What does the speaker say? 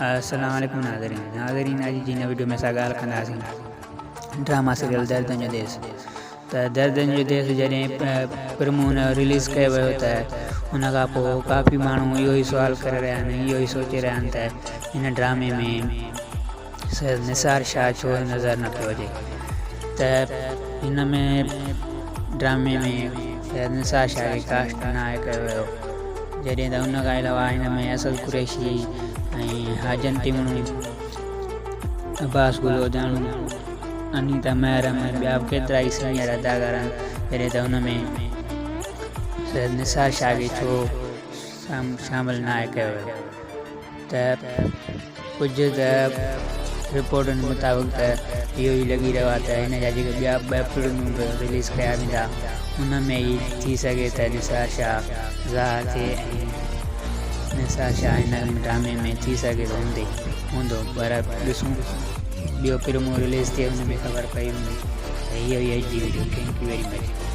السلام عليڪم ناظرين ناظرين اڄ جي هن وڊيو ۾ اسان ڳالهه ڪنداسين ڊراما سيريل دردن جو ديس ته دردن جو ديس جڏهن پرمو هن رليز ڪيو ويو ته ان کان پوء ڪافي ماڻهو اهو ئي سوال ڪري رهيا آهن اهو ئي سوچي رهيا آهن ته هن ڊرامي ۾ سيد نثار شاهه ڇو نظر نه پيو اچي ته هن ۾ ڊرامي ۾ سيد نثار شاهه کي ڪاسٽ ناهي ڪيو ويو جڏهن ته ان کان علاوه هن ۾ اسد قريشي ۽ حاجن تيوڻو عباس گل اوداڻو انيتا محرم ۽ ٻيا به ڪيترا ئي سينيئر اداڪار آهن جڏهن ته هن ۾ سيد نثار شاهه کي ڇو شامل ناهي ڪيو ويو ته ڪجهه ته رپورٽن مطابق ته اهو ئي لڳي رهيو آهي ته هن جا جيڪي ٻيا ٻه فلمون به رليز ڪيا ويندا ان ۾ ئي ٿي سگهي ته نثار شاهه ظاهر ٿئي ۽ نثار شاهه هن ڊرامي ۾ ٿي سگهي ٿو هوندي هوندو پر ڏسون ٻيو پرومو رليز ٿئي ان ۾ خبر پئي ويندي ته هي هئي اڄ جي video thank you very much.